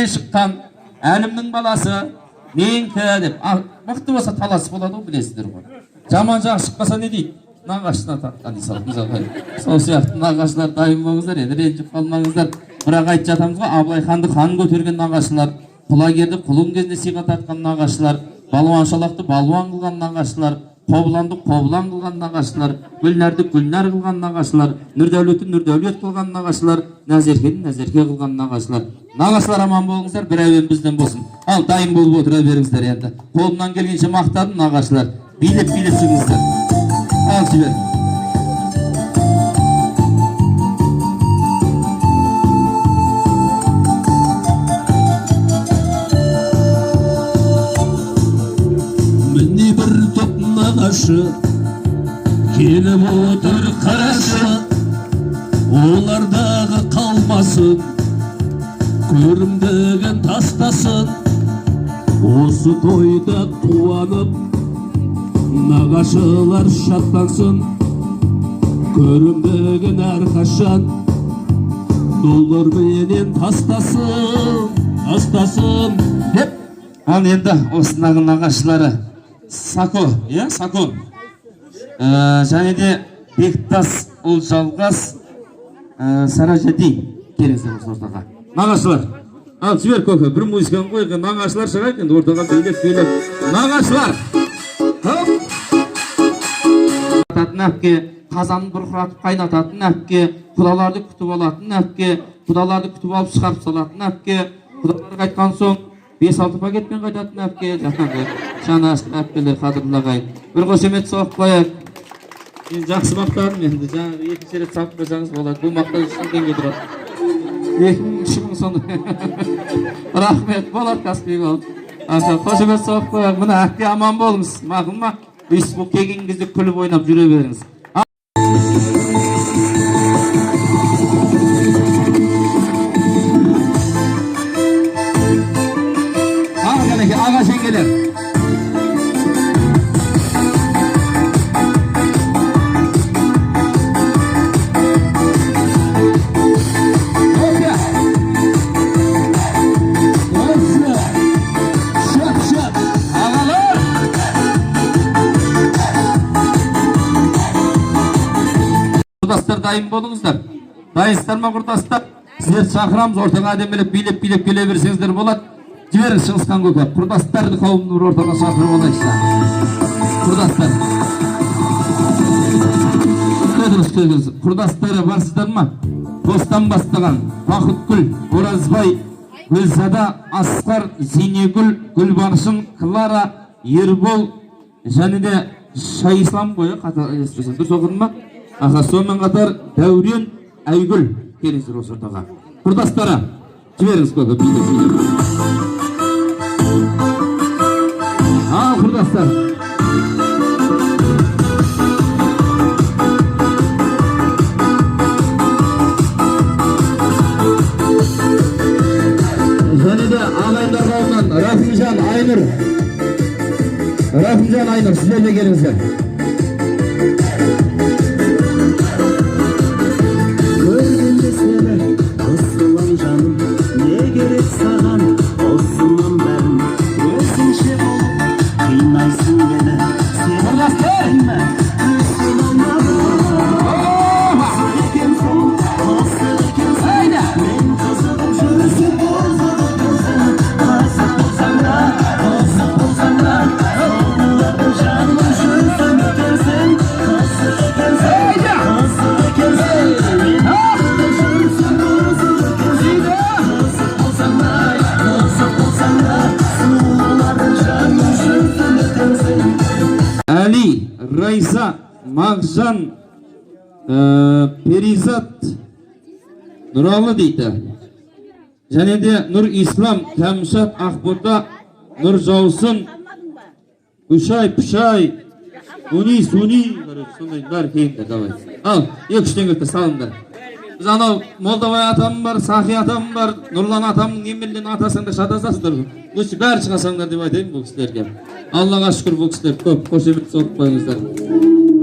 Елінен шыққан Әлімнің баласы менікі деп. Мықты болса талас болады ғой, білесіздер ғой. Жаман жағы шықпаса не дейді? Нағашысына тартқан дей салды мысалға. Сол сияқты нағашылар, дайын болыңыздар, енді ренжіп қалмаңыздар. Бірақ айтып жатамыз ғой, Абылай ханды хан көтерген нағашылар, Құлагерді құлын кезінде сыйға тартқан нағашылар, Балуан Шолақты балуан қылған нағашылар, Қобыланды Қобылан қылған нағашылар, Гүлнәрді Гүлнәр қылған нағашылар, Нұрдәулетті Нұрдәулет қылған нағашылар, Назеркені Назерке қылған нағашылар. Нағашылар, аман болыңыздар, бір әуен бізден болсын. Ал дайын болып отыра беріңіздер енді. Қолымнан келгенше мақтадым, нағашылар. Билеп билеп шығыңыздар. Ал жібер. Міне, бір топ нағашы келіп отыр, қарашы, олардағы қалмасын, көрімдігін тастасын. Осы тойда қуанып, нағашылар шаттансын, көрімдігін әрқашан долларменен тастасын, тастасын. Деп. Ал енді осындағы нағашылары Сако, иә, Сако. Және де Бектас, Ұлжалғас, Саражади, келіңіздер осы ортаға. Нағашылар. Ал жібер, көке, бір музыканы қой, нағашылар шығайық енді ортаға билеп билеп. Нағашылар. Хоп. Қайнататын әпке, қазанын бұрқыратып қайнататын әпке, құдаларды күтіп алатын әпке, құдаларды күтіп алып шығарып салатын әпке, құдалар қайтқан соң 5-6 пакетпен қайтатын әпке, жаңағы жанашыр әпкелер, қадірлі ағайын. Бір қошемет соғып қояйық. Мен жақсы мақтадым енді, жаңағы екінші рет салып қойсаңыз болады. Бұл мақтау 3 мың теңге тұрады. 2 мың, 3 мың сондай. Рахмет, болады, Каспий болды. Аха, қошемет соғып қояйық. Міне, әпке, аман болыңыз, мақұл ма? Өйстіп бұл келген кезде күліп ойнап жүре беріңіз. Ал кәнеки, аға жеңгелер. Опя! Осы шап шап. Ағалар! Құрдастар, дайын болыңыздар. Дайынсыздар ма, құрдастар? Сіздерді шақырамыз, ортаға әдемілеп билеп билеп келе берсеңіздер болады. Жіберіңіз, Шыңғысхан көке. Құрдастарды қауымын бір ортаға шақырып алайықшы. Құрдастар. Күтіңіз, күтіңіз. Құрдастары барсыздар ма? Достан бастаған Бақытгүл, Оразбай, Гүлзада, Асқар, Зейнегүл, Гүлбаршын, Клара, Ербол және де Шайислам ғой, иә, қателеспесем. Дұрыс оқыдым ба? Аха, сонымен қатар Дәурен, Айгүл, келіңіздер осы ортаға. Құрдастары, жіберіңіз, көке, билеп билеп. Ал, құрдастар. Және де ағайындар қауымынан Рахымжан, Айнұр. Рахымжан, Айнұр, сіздер де келіңіздер. Көргенде сені қысылам, жаным, не керек саған осының бәрін? Өзіңше болып қинайсың мені сен. Құрдастар! Түсіне алмадым, екенсің, қызық екенсің. Айда! Мен қызығып жүрсем, қызық екенсің. Қызық болсаң да, қызық болсаң да, сұлулардың жанын жүрсің екенсің. Қызық екенсің, қызық екенсің. Мен қызығып жүрсем, қызық екенсің. Қызық болсаң да, қызық болсаң да, сұлулардың жанын жүрсің екенсің. Әли, Райза, Мағжан, Перизат, Нұралы дейді. Және де Нұр Ислам, Кәмшат, Ақбота, Нұр Жаусын, Үшай, Пүшай, Унис, Уни, короче, сондай бәрі келіңдер, давай. Ал, екі үш теңгеліктер салыңдар. Біз анау Молдабай атам бар, Сахи атам бар, Нұрлан атамның немерелерін атасаңдар шатасасыздар. Лучше бәрі шығасаңдар деп айтайын бұл кісілерге. Аллаға шүкір, бұл кісілер көп, қошемет соғып қойыңыздар.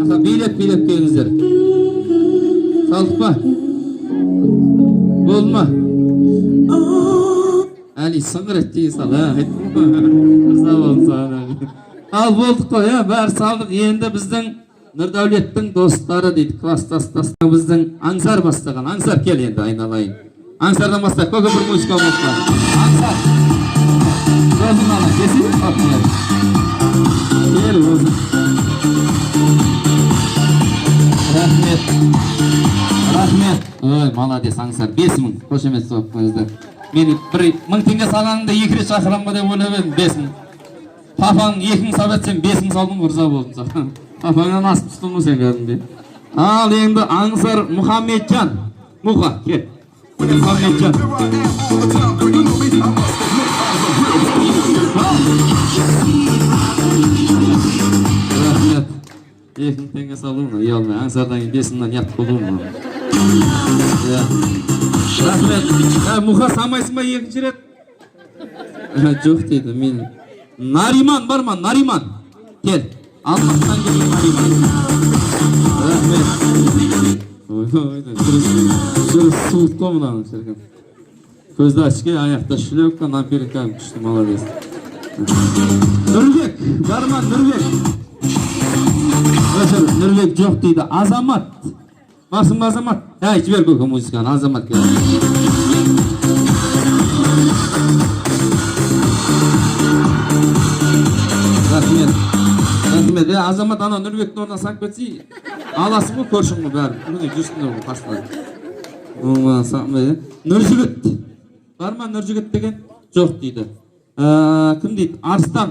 Аха, билеп билеп келіңіздер. Салдық па? Болды ма? Әлі. Әли сыңғыр ет дей сал, ә, айттым ғой. Ырза болдым саған, Әли. Ал болдық қой, иә, бәрі салдық. Енді біздің Нұрдәулеттің достары дейді, класстас біздің Аңсар бастаған. Аңсар, кел енді, айналайын. Аңсардан бастап, көке, бір музыка болса. Аңсар. Өзің ана, келсей, кел өзің. Рахмет. Рахмет. Ой, молодец, Аңсар. 5000. Қошемет соғып қойыңыздар. Мен 1000 теңге салғаныңды екі рет шақырамын ба деп ойлап едім, 5000. Папаң 2000 салып еді, сен 5000 салдың ғой, ырза болдым саған. Папаңнан асып түстің ғой сен кәдімгідей. Ал енді Аңсар Мұхаммеджан. Мұха, кел. Мұхаммеджан. Рахмет. 2000 теңге салдым ғой, ұялмай. Аңсардан кейін 5000-нан ұят болды ғой мынау. Иә. Рахмет. Ә, Мұха, салмайсың ба екінші рет? Ә, жоқ дейді мен. Нариман бар ма? Нариман. Кел. Алматыдан келген Нариман. Рахмет. Ой, ой, жүріс, жүріс суыт қой мынаның, шіркін. Көзді очки, аяқта шлепка, наперка, күшті, молодец. Нұрбек, бар ма Нұрбек? Өшір, Нұрбек жоқ дейді. Азамат. Барсың ба, Азамат? Әй, жібер, көке, музыканы, Азамат кел. Рахмет. Рахмет. Е, Азамат, ана Нұрбектің орнына салып кетсей, аласың ғой, көршің ғой бәрі. Міне жүрсіңдер ғой қасында. Нұржігіт. Бар ма Нұржігіт деген? Жоқ дейді. Ә, кім дейді? Арыстан.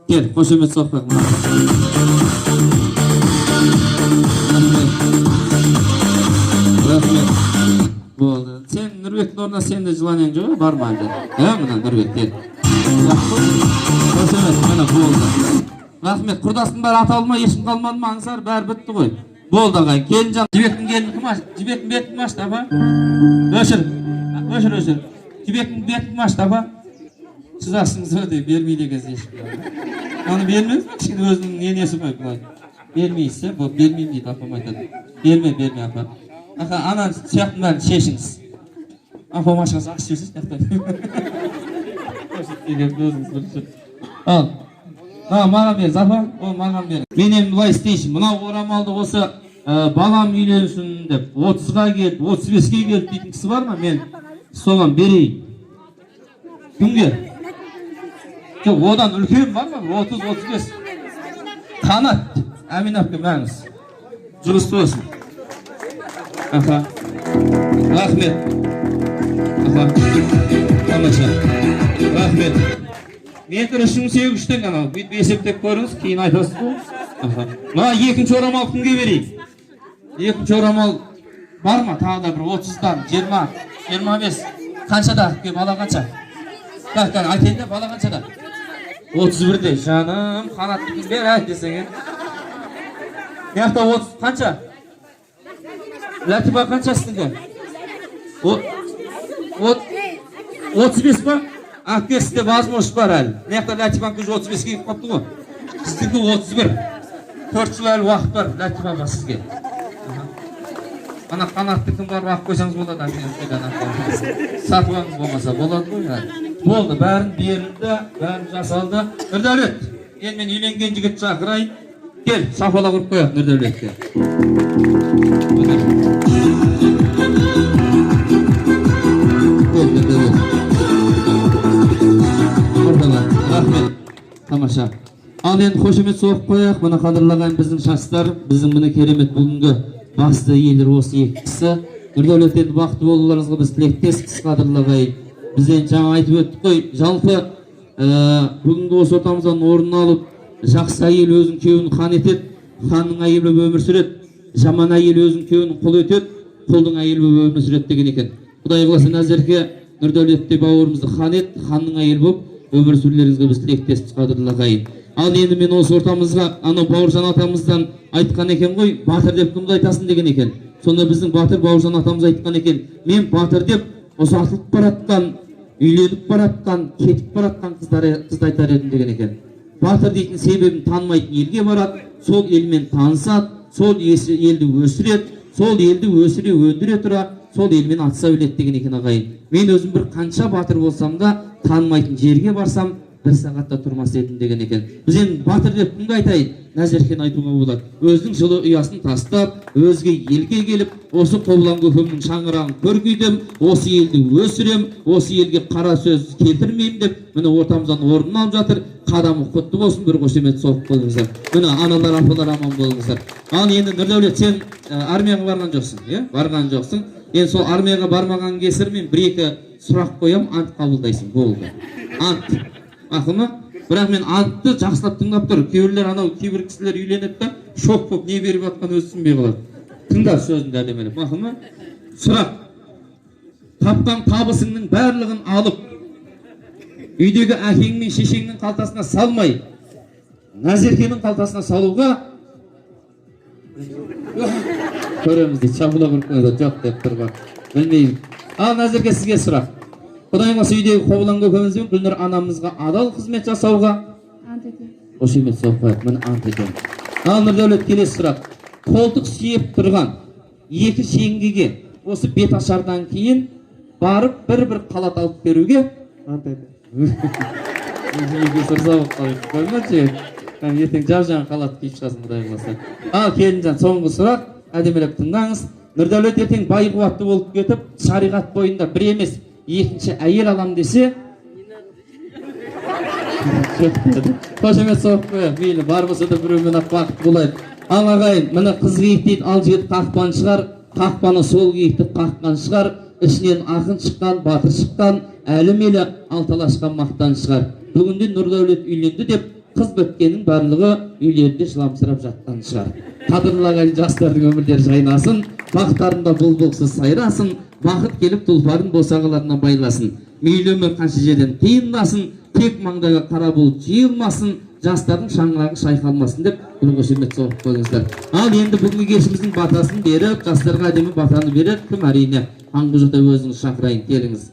Кел, қошемет соқпайық мына. Рахмет. Рахмет. Болды. Сен Нұрбектің орнына, сен де желание ң жоқ, бар ма әлде? Ә, мына Нұрбек, кел. Қошемет, міне болды. Рахмет. Құрдастың бәрі аталды ма, ешкім қалмады ма, Аңсар, бәрі бітті ғой. Болды, ағайын. Келінжан, Жібектің келіні кім ашты? Жібектің бетін кім ашты, апа? Өшір. Өшір, өшір. Жібектің бетін кім ашты, апа? Сіз аштыңыз ба деп бермейді екенсіз ешкім. Оны бермеңіз ба, кішкене өзінің енесі ғой былай. Бермейсіз, иә? Болды, бермеймін дейді, апам айтады. Берме, берме, апа. Аха, ана сияқтың бәрін шешіңіз. Апам ашқанса ашып жіберсеңші мына. Өзіңіз. Ал. А, маған бер, апа, ол маған бер. Мен енді былай істейінші, мынау орамалды осы балам үйленсін деп, 30-ға келді, 35-ке келді дейтін кісі бар ма? Мен соған берейін. Кімге? Жоқ, одан үлкен бар ма? 30, 35. Қанат, Әмин әпке, мәңіз. Жұғысты болсын. Аха. Рахмет. Аха. Тамаша. Рахмет. Метр 3800 теңге анау. Бүйтіп есептеп көріңіз, кейін айтасыз ғой. Аха. Мына екінші орамал кімге берейін? Екінші орамал бар ма? Тағы да бір 30-дан, 20, 25. Қаншада? Әпке, бала қанша? Так, так, айтайын да, бала қаншада? 31-де. Жаным, Қанаттікін бер, әй десең, е. Мына жақта 30 қанша? Ләтипа, қанша сіздікі? 35 па? Әпке, сізде возможность бар әлі. Мына жақта Ләтипанікі уже 35-ке келіп қалыпты ғой. Сіздікі 31. 4 жыл әлі уақыт бар, Ләтипа апа, сізге. Аха. Ана Қанаттікін барып алып қойсаңыз болады, әпке, сатып алыңыз болмаса болады ғой. Әлі. Болды, бәрін берілді, бәрін жасалды. Нұрдәулет, енді мен үйленген жігіт шақырайын. Кел, шапалақ ұрып қояйық Нұрдәулетке. Міне. Кел, Нұрдәулет. Ортаға. Рахмет. Тамаша. Ал енді қошемет соғып қояйық. Мына қадірлі біздің жастар, біздің міне керемет бүгінгі басты иелер осы екі кісі. Нұрдәулет, енді бақытты болуларыңызға біз тілектеспіз, қадірлі ағайын. Біз енді жаңа айтып өттік қой, жалпы бүгінгі осы ортамыздан орын алып, жақсы әйел өзінің күйеуін хан етеді, ханның әйелі болып өмір сүреді, жаман әйел өзінің күйеуін құл етеді, құлдың әйелі болып өмір сүреді деген екен. Құдай қаласа, Назерке Нұрдәулеттей бауырымызды хан ет, ханның әйелі болып өмір сүрулеріңізге біз тілектеспіз, қадірлі ағайын. Ал енді мен осы ортамызға анау Бауыржан атамыздан айтқан екен ғой, батыр деп кімді айтасың деген екен. Сонда біздің батыр Бауыржан атамыз айтқан екен, мен батыр деп ұзатылып баратқан, үйленіп баратқан, кетіп баратқан қыздар, қызды айтар едім деген екен. Батыр дейтін себебін танымайтын елге барады, сол елмен танысады, сол елді өсіреді, сол елді өсіре өндіре тұра, Сол елмен атыса өледі деген екен, ағайын. Мен өзім бір қанша батыр болсам да, танымайтын жерге барсам, бір сағатта тұрмас едім деген екен. Біз енді батыр деп кімді айтайын? Назеркені айтуға болады. Өзінің жылы ұясын тастап, өзге елге келіп, осы Қобылан көкемнің шаңырағын көркейтем, осы елді өсірем, осы елге қара сөз келтірмеймін деп, міне, ортамыздан орын алып жатыр. Қадамы құтты болсын, бір қошемет соғып қойыңыздар. Міне, аналар, апалар, аман болыңыздар. Ал енді, Нұрдәулет, сен армияға барған жоқсың, иә, барған жоқсың. Енді сол армияға бармаған кесір мен бір екі сұрақ қоямын, ант қабылдайсың, болды. Ант, мақұл ма? Бірақ мен антты жақсылап тыңдап тұр. Кейбіреулер, анау кейбір кісілер үйленеді да, шок болып, не беріп жатқанын өзі түсінбей қалады. Тыңда сөзімді әдемілеп, мақұл ма? Сұрақ: тапқан табысыңның барлығын алып, үйдегі әкең мен шешеңнің қалтасына салмай, Назеркенің қалтасына салуға? Көреміз дейді, шапалақ ұрып қойды, жоқ деп тұр ғой, білмеймін. Ал, Назерке, сізге сұрақ: Құдай қаласа, үйдегі Қобылан көкеміз бен Гүлнұр анамызға адал қызмет жасауға? Ант етемін. Қошемет соғып қояды. Міне, ант етемін. Ал, Нұрдәулет, келесі сұрақ: қолтық сүйеп тұрған екі жеңгеге осы бет ашардан кейін барып бір бір қалат алып беруге? Ант етемін. Екі ырза болып қалайық, көрме. Ертең жап жаңа халат киіп шығасың, Құдай қаласа. Ал, келінжан, соңғы сұрақ, әдемілеп тыңдаңыз. Нұрдәулет ертең бай қуатты болып кетіп, шариғат бойында бір емес, екінші әйел алам десе? Жоқ деді. Қошемет соғып қояйық. Мейлі, бар болса да біреумен ақ бақытты болайық. Ал, ағайын, міне, қыз киік дейді, ал жігіт қақпан шығар, қақпаны сол киікті қаққан шығар, ішінен ақын шыққан, батыр шыққан, әлі мейлі алталашқан мақтан шығар. Бүгінде Нұрдәулет үйленді деп, қыз біткеннің барлығы үйлерінде жыламсырап жатқан шығар. Қадірлі ағайын, жастардың өмірлері жайнасын, бақтарында бұлбұлсыз сайрасын, бақыт келіп тұлпарын босағаларына байласын. Мейлі, өмір қанша жерден қиындасын, тек маңдайға қара бұлт жиылмасын, жастардың шаңырағы шайқалмасын деп бір қошемет соғып қойыңыздар. Ал енді бүгінгі кешіміздің батасын беріп, жастарға әдемі батаны береді кім? Әрине, Ханқожатай, өзіңіз шақырайын, келіңіз.